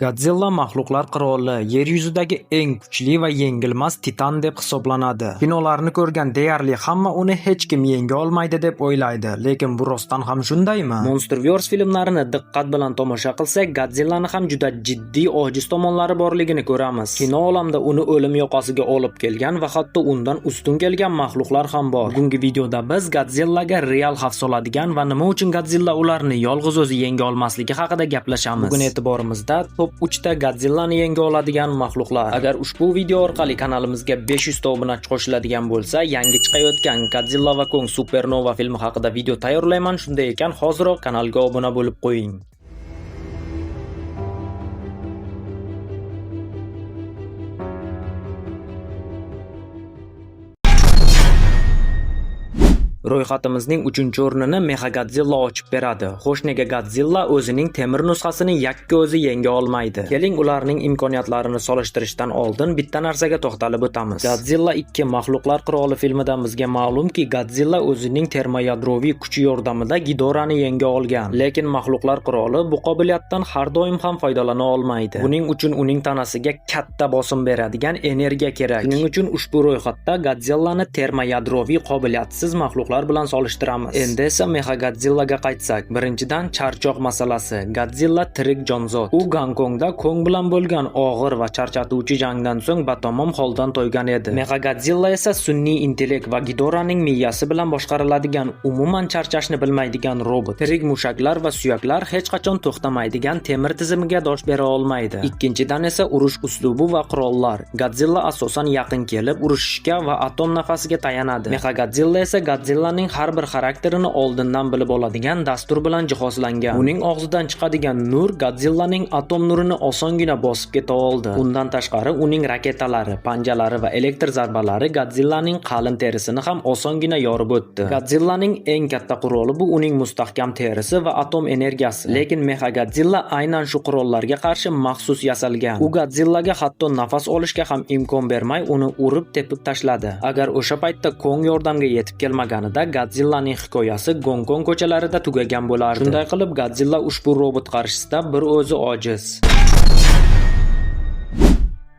Godzilla maxluqlar qiroli, yer yuzidagi eng kuchli va yengilmas titan deb hisoblanadi. Kinolarni ko'rgan deyarli hamma uni hech kim yenga olmaydi deb o'ylaydi, lekin bu rostdan ham shundaymi? Monsterverse filmlarini diqqat bilan tomosha qilsak, Godzillani ham juda jiddiy ojiz tomonlari borligini ko'ramiz. Kino olamida uni o'lim yoqasiga olib kelgan va hatto undan ustun kelgan maxluqlar ham bor. Bugungi videoda biz Godzillaga real xavf soladigan va nima uchun Godzilla ularni yolg'iz o'zi yenga olmasligi haqida gaplashamiz. Bugun e'tiborimizda top 3 ta Godzillani yenga oladigan maxluqlar. Agar ushbu video orqali kanalimizga 500 ta obunachi qo'shiladigan bo'lsa, yangi chiqayotgan Godzilla va Kong Supernova filmi haqida video tayyorlayman. Shunday ekan, hoziroq kanalga obuna bo'lib qo'ying. Ro'yxatimizning 3-o'rnini Mechagodzilla ochib beradi. Xo'sh, nega Godzilla o'zining temir nusxasini yakka o'zi yenga olmaydi? Keling, ularning imkoniyatlarini solishtirishdan oldin bitta narsaga to'xtalib o'tamiz. Godzilla 2 Maxluqlar qiroli filmidan bizga ma'lumki, Godzilla o'zining termoyadroviy kuchi yordamida Gidorani yenga olgan. Lekin Maxluqlar qiroli bu qobiliyatdan har doim ham foydalana olmaydi. Buning uchun uning tanasiga katta bosim beradigan energiya kerak. Shuning uchun ushbu ro'yxatda Godzillani termoyadroviy qobiliyatsiz maxluqlar bilan solishtiramiz. Endi esa Mechagodzillaga qaytsak, birinchidan charchoq masalasi. Godzilla tirik jonzot. U Gonkongda Kong bilan bo'lgan og'ir va charchatuvchi jangdan so'ng batamom holdan toygan edi. Mechagodzilla esa sun'iy intellekt va Gidoraning miyasi bilan boshqariladigan, umuman charchashni bilmaydigan robot. Tirik mushaklar va suyaklar hech qachon to'xtamaydigan temir tizimiga dosh bera olmaydi. Ikkinchidan esa urush uslubi va qurollar. Godzilla asosan yaqin kelib urushishga va atom nafasiga tayanadi. Mechagodzilla esa Godzillaning har bir xarakterini oldindan bilib oladigan dastur bilan jihozlangan. Uning og'zidan chiqadigan nur Godzillaning atom nurini osongina bosib keta oldi. Undan tashqari uning raketalari, panjalari va elektr zarbalari Godzillaning qalin terisini ham osongina yorib o'tdi. Godzillaning eng katta quroli bu uning mustahkam terisi va atom energiyasi. Lekin Mechagodzilla aynan shu qurollarga qarshi maxsus yasalgan. U Godzillaga hatto nafas olishga ham imkon bermay, uni urib tepib tashladi. Agar o'sha paytda Kong yordamga yetib kelmaganida Godzillaning hikoyasi Gonkong ko'chalarida tugagan bo'lardi. Shunday qilib, Godzilla ushbu robot qarshisida bir o'zi ojiz.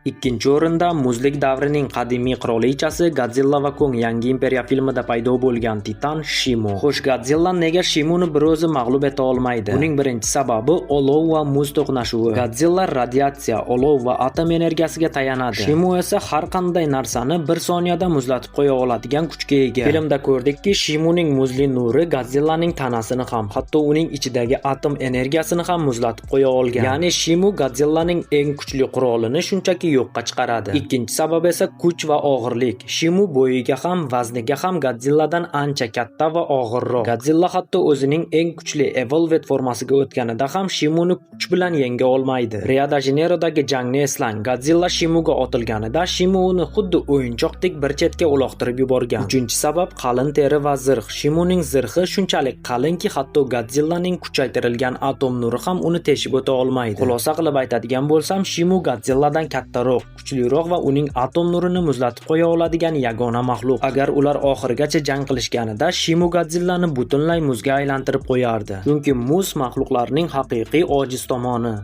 Ikkinchi o'rinda muzlik davrining qadimiy qirolichasi Godzilla va Kong yangi imperiya filmida paydo bo'lgan titan Shimu. Xo'sh, Godzilla nega Shimuni bir o'zi mag'lub eta olmaydi? Buning birinchi sababi olov va muz to'qnashuvi. Godzilla radiatsiya, olov va atom energiyasiga tayanadi. Shimu esa har qanday narsani bir soniyada muzlatib qo'ya oladigan kuchga ega. Filmda ko'rdikki, Shimuning muzli nuri Godzillaning tanasini ham, hatto uning ichidagi atom energiyasini ham muzlatib qo'ya olgan. Ya'ni Shimu Godzillaning eng kuchli qurolini shunchaki yo'qqa chiqaradi. Ikkinchi sabab esa kuch va og'irlik. Shimu bo'yiga ham, vazniga ham Godzilladan ancha katta va og'irroq. Godzilla hatto o'zining eng kuchli Evolved formasiga o'tganida ham Shimuni kuch bilan yenga olmaydi. Rio-de-Janeyrodagi jangni eslang. Godzilla Shimuga otilganida Shimu uni xuddi o'yinchoqdek bir chetga uloqtirib yuborgan. Uchinchi sabab qalin teri va zirh. Shimuning zirhi shunchalik qalinki, hatto Godzillaning kuchaytirilgan atom nuri ham uni teshib o'ta olmaydi. Xulosa qilib aytadigan bo'lsam, Shimu Godzilladan kattaroq, kuchliroq va uning atom nurini muzlatib qo'ya oladigan yagona maxluq. Agar ular oxirigacha jang qilishganida, Shimu Godzillani butunlay muzga aylantirib qo'yardi. Chunki muz maxluqlarning haqiqiy ojiz tomoni.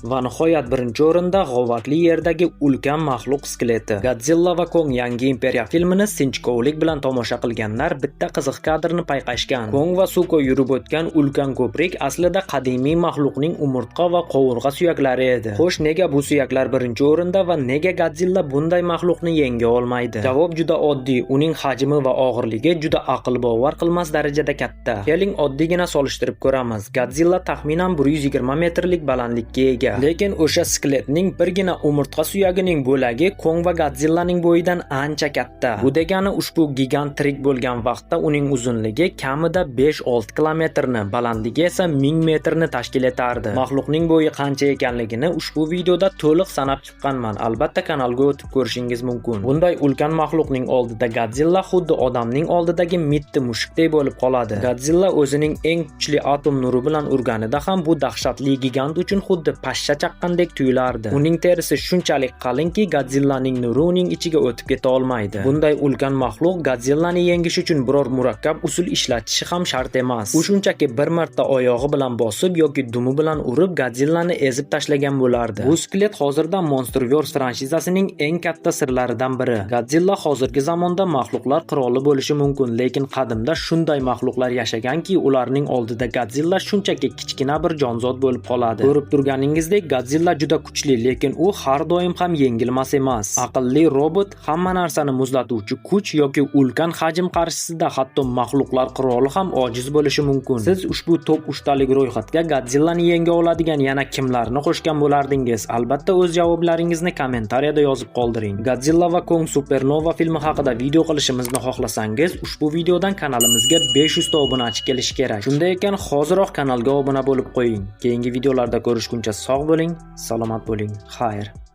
Va nihoyat birinchi o'rinda g'ovakli yerdagi ulkan maxluq skeleti. Godzilla va Kong yangi imperiya filmini sinchkovlik bilan tomosha qilganlar bitta qiziq kadrni payqashgan. Kong va Suko yurib o'tgan ulkan ko'prik aslida qadimiy maxluqning umurtqa va qovurg'a suyaklari edi. Xo'sh, nega bu suyaklar birinchi o'rinda va nega Godzilla bunday maxluqni yenga olmaydi? Javob juda oddiy, uning hajmi va og'irligi juda aql bovar qilmas darajada katta. Keling, oddiygina solishtirib ko'ramiz. Godzilla taxminan 120 metrlik balandlikka ega. Lekin o'sha skeletning birgina umurtqa suyagining bo'lagi Kong va Godzillaning bo'yidan ancha katta. Bu degani ushbu gigant tirik bo'lgan vaqtda uning uzunligi kamida 5-6 kilometrni, balandligi esa 1000 metrni tashkil etardi. Maxluqning bo'yi qancha ekanligini ushbu videoda to'liq sanab chiqqanman. Albatta kanalga o'tib ko'rishingiz mumkin. Bunday ulkan maxluqning oldida Godzilla xuddi odamning oldidagi mitti mushukdek bo'lib qoladi. Godzilla o'zining eng kuchli atom nuri bilan urganida ham bu dahshatli gigant uchun xuddi pashsha Pashsha chaqqandek tuyulardi. Uning terisi shunchalik qalinki, Godzillaning nuri uning ichiga o'tib keta olmaydi. Bunday ulkan maxluq Godzillani yengish uchun biror murakkab usul ishlatishi ham shart emas. U shunchaki bir marta oyog'i bilan bosib yoki dumi bilan urib, Godzillani ezib tashlagan bo'lardi. Bu skelet hozirda MonsterVerse franshizasining eng katta sirlaridan biri. Godzilla hozirgi zamonda maxluqlar qiroli bo'lishi mumkin, lekin qadimda shunday maxluqlar yashaganki, ularning oldida Godzilla shunchaki kichkina bir jonzot bo'lib qoladi. Ko'rib turganingizdek, Godzilla juda kuchli, lekin u har doim ham yengilmas emas. Aqlli robot, hamma narsani muzlatuvchi kuch yoki ulkan hajm qarshisida hatto maxluqlar qiroli ham ojiz bo'lishi mumkin. Siz ushbu top 3 talik ro'yxatga Godzillani yenga oladigan yana kimlarni qo'shgan bo'lardingiz? Albatta, o'z javoblaringizni kommentariyada yozib qoldiring. Godzilla va Kong Supernova filmi haqida video qilishimizni xohlasangiz, ushbu videodan kanalimizga 500 ta obunachi kelishi kerak. Shunday ekan, hoziroq kanalga obuna bo'lib qo'ying. Keyingi videolarda ko'rishguncha sog' bo'ling, salomat bo'ling. Xayr.